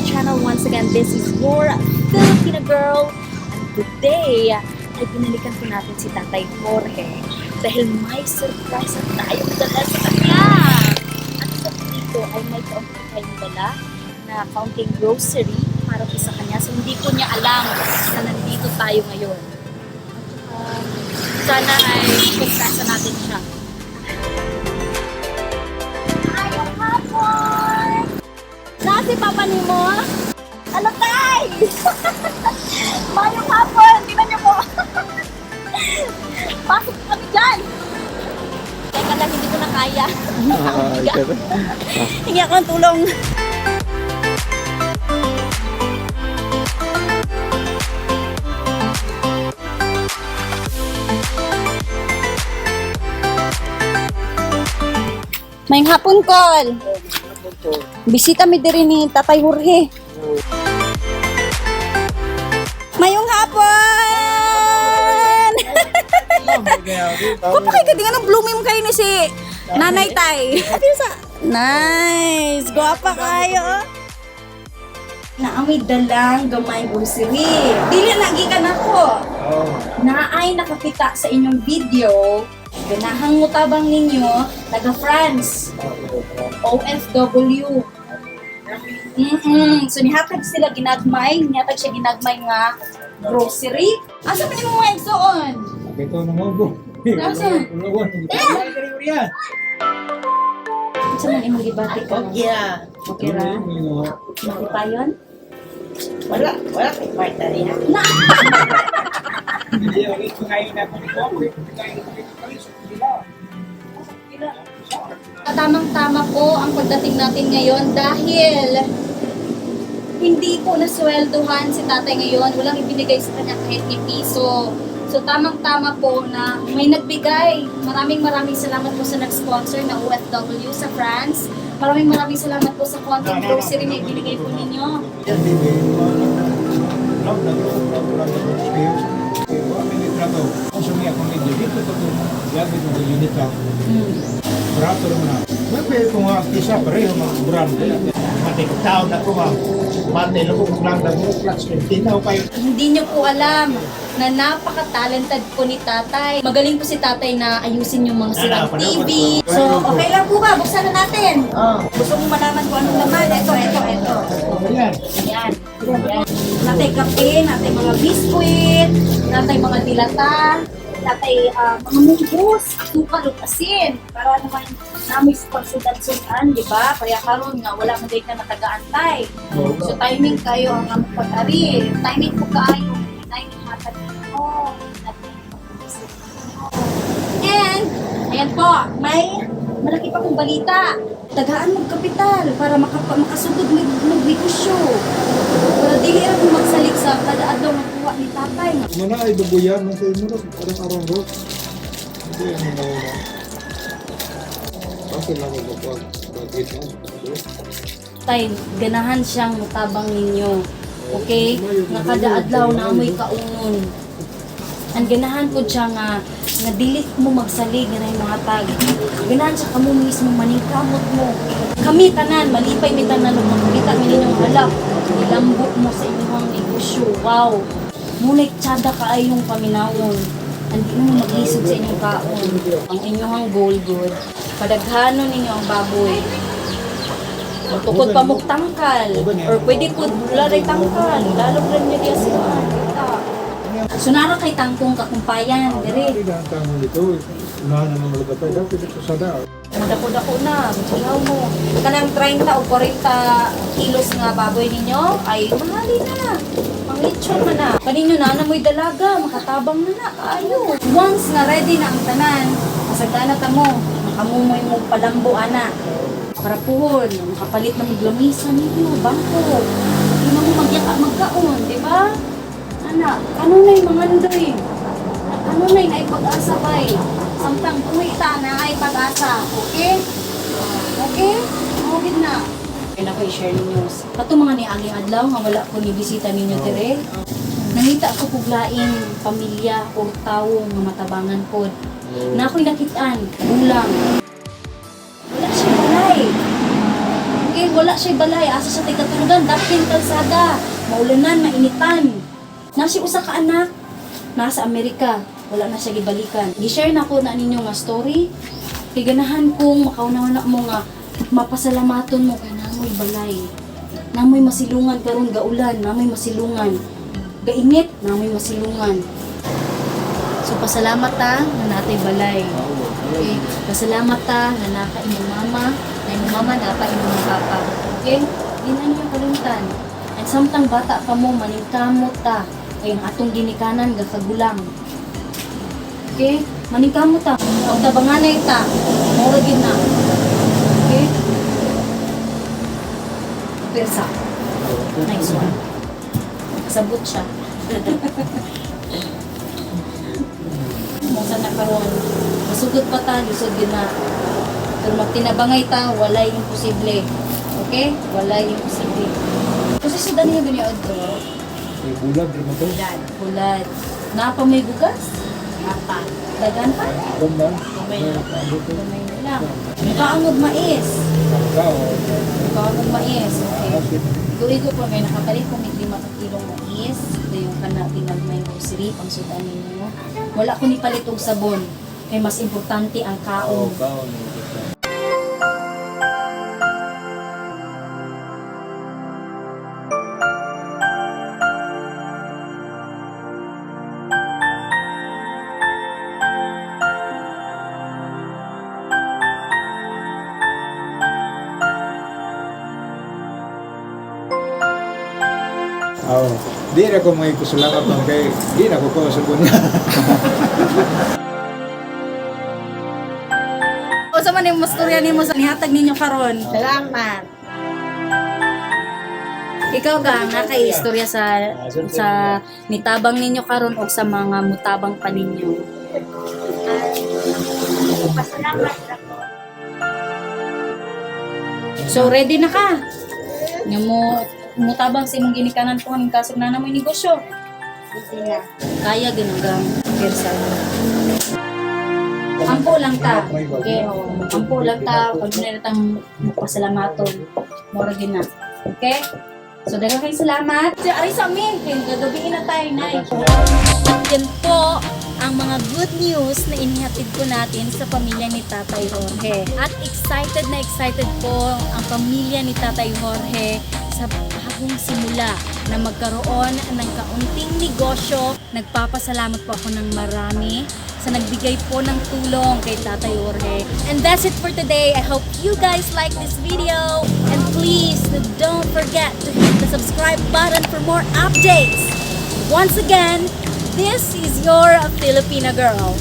channel. Once again, this is your Filipina girl. And today, ay binalikan po natin si Tatay Jorge dahil may surprise at tayong dala sa kanya. At isa po dito ay may kaunti tayong dala na kaunting grocery para po sa kanya. So hindi po niya alam na nandito tayo ngayon. At saka, sana ay surpresa natin siya. Ayong hapon! Nasi Papa nimo? Ano tay? Mayong hapon! Tingnan niyo po! Pasok kami dyan! Teka lang, hindi ko na kaya. Hingi ako ng tulong. Mayong hapon, Kol. Bisita mi diri ni Tatay Jorge. Mayong hapon! Kung pa kay katingan ng blooming kayo ni si Nanay Tay. Sa Nice! Gwapa kayo. Oh. Naamay dalang gamay grocery. Dili lagi ka nako. Naay nakakita sa inyong video. Ganahang mutabang ninyo, taga France. OFW. So nihatag sila ginagmay, nihatag siya ginagmay nga grocery. Asa man imong mga igsoon? Ito na mo bro. Nasa? Unsa man imong gibati ka? Okay ah. Okay ra. Malipayon? Wala, wala kay kwarta niya. Tamang-tama po ang pagdating natin ngayon dahil hindi po nasweldohan si tatay ngayon. Walang ibinigay sa kanya kahit ni piso. So tamang-tama po na may nagbigay. Maraming maraming salamat po sa nag-sponsor na OFW sa France. Maraming maraming salamat po sa konting grocery na ibinigay po ninyo. Tao na ko nga. Mate lang ko kung lang mo clutch tinaw kayo. Hindi niyo po alam na napaka-talented po ni tatay. Magaling po si tatay na ayusin yung mga sirang TV. So, okay lang po ba? Buksan na natin. Gusto mong malaman kung anong laman? Ito, ito, ito. Ayan. Ayan. Ayan. Natay kape, natay mga biskuit, natay mga dilata, natay mga munggos, asukal ug asin. Para naman namoy pagsudan-sudan, di ba? Kaya karon nga wala man day ka nakagaantay. So timing kayo ang among pag-ari. Timing po kaayo nay hatag ninyo. And ayan po, may malaki pa kong balita. Tagaan mo kapital para makasugod magnegosyo. Para dili ra mo magsalik sa kada adlaw nga kuha ni tatay. Muna ay babuyan man sa imo ro arang-arang ro. Hindi ano na una. Bakit lang ako pag bagit na? Tay, ganahan siyang mutabang ninyo. Okay? Nga kada adlaw na amoy kaunon. Ang ganahan po siya nga nga dili mo magsalig nga nay mga tag. Ganahan siya kamo mismo maningkamot mo. Kami tanan, malipay mi tanan ug makakita mi ninyong halap. Nilambot mo sa inyong negosyo. Wow. Munay tsada kaayong paminawon. Hindi mo maglisod sa inyong kaon. Ang inyong goal good. Padaghanon ninyo ang baboy. Tukod pa mong tangkal. Or pwede ko wala rin tangkal. Lalo rin niya diya sa kuan. Kita. Sunara kay tangkong kakumpayan. Dire. Hindi na ang tango dito. Unahan na mga batay. Dapat ito sa da. Madako-dako na. Ihaw mo. Kanang 30 o 40 kilos nga baboy ninyo ay mahali na. Ang lechon man na. Kaninyo na na mo'y dalaga. Makatabang na na. Kaayo. Once na ready na ang tanan, masagana ta mo. Makamumoy mo palambo ana. Para puhon, makapalit na maglamisa ninyo, bangko. Hindi na mo magyaka magkaon, di ba? Ana, kanunay mangandoy. Kanunay na ipag-asa bay. Samtang buhi ta na ay pag-asa. Okay? Okay? Okay na. Kaya ko i-share ninyo. Kato mga niaging adlaw nga wala ko ni bisita ninyo dire. Nangita ko puglaing pamilya o tawo nga matabangan pod. Na ako'y nakitaan, gulang. Wala siya balay. Okay, wala siya balay, asa siya tigkatulugan, dapin kalsada, maulanan, mainitan. Nasi usa ka anak, nasa Amerika, wala na siya gibalikan. Gi-share na ko na ninyo nga story. Kay ganahan kong makaunawan na mo nga mapasalamaton mo kay namoy balay. Namoy masilungan karon gaulan, namoy masilungan. Gainit, namoy masilungan. So pasalamat ta nga natay balay. Okay? Pasalamat ta nga naka imong mama, na imong mama napa imong papa. Okay? Di na ninyo kalimtan. And samtang bata pa mo maningkamot ta kay ang atong ginikanan gakagulang. Okay? Maningkamot ta. Pagtabanganay ta, mura gid na. Okay? Pirsa. Nice one. Kasabot siya. Kung sa nakaroon, masugot pa ta, lisod yun na. Pero magtinabangay ta, walay imposible. Okay? Walay imposible. Kasi sa dani nga guniod ko, May bulag rin mo to. Dad. Bulad. Napa may bugas? Apa. Dagan pa? Ganda. Kamay na. Gamay na lang. Kaangod mais. Kaangod mais. Okay. Igo-igo po kayo nakapalit kung may 5 ka kilong mais. Ito yung kana tinagmay grocery, pang sudan ninyo. Wala ko ni palit og sabon. Kay mas importante ang Oo, kaon. kaon. Oo. Di na ko may kusulakat man kay di na ko ko sa kunya. O sa man yung masturya nimo sa nihatag ninyo karon. Salamat. Ikaw ga nga kay istorya sa nitabang ninyo karon og sa mga mutabang pa ninyo. Pasalamat ako. So ready na ka? Nga mo mutabang sa imong ginikanan po ang kasog na mo negosyo. Hindi na. Kaya ginunggang pirsa. Ampo lang ta. Okay, oh. Ampo lang ta. Pag na tang pasalamaton. Mura gid na. Okay? So, daghan kayong salamat. So, aray sa amin. Kay gagabiin na tayo, Nay. At yan po ang mga good news na inihatid ko natin sa pamilya ni Tatay Jorge. At excited na excited po ang pamilya ni Tatay Jorge sa bagong simula na magkaroon ng kaunting negosyo. Nagpapasalamat po ako ng marami sa nagbigay po ng tulong kay Tatay Jorge. And that's it for today. I hope you guys like this video. And please don't forget to hit the subscribe button for more updates. Once again, this is your Filipina girl.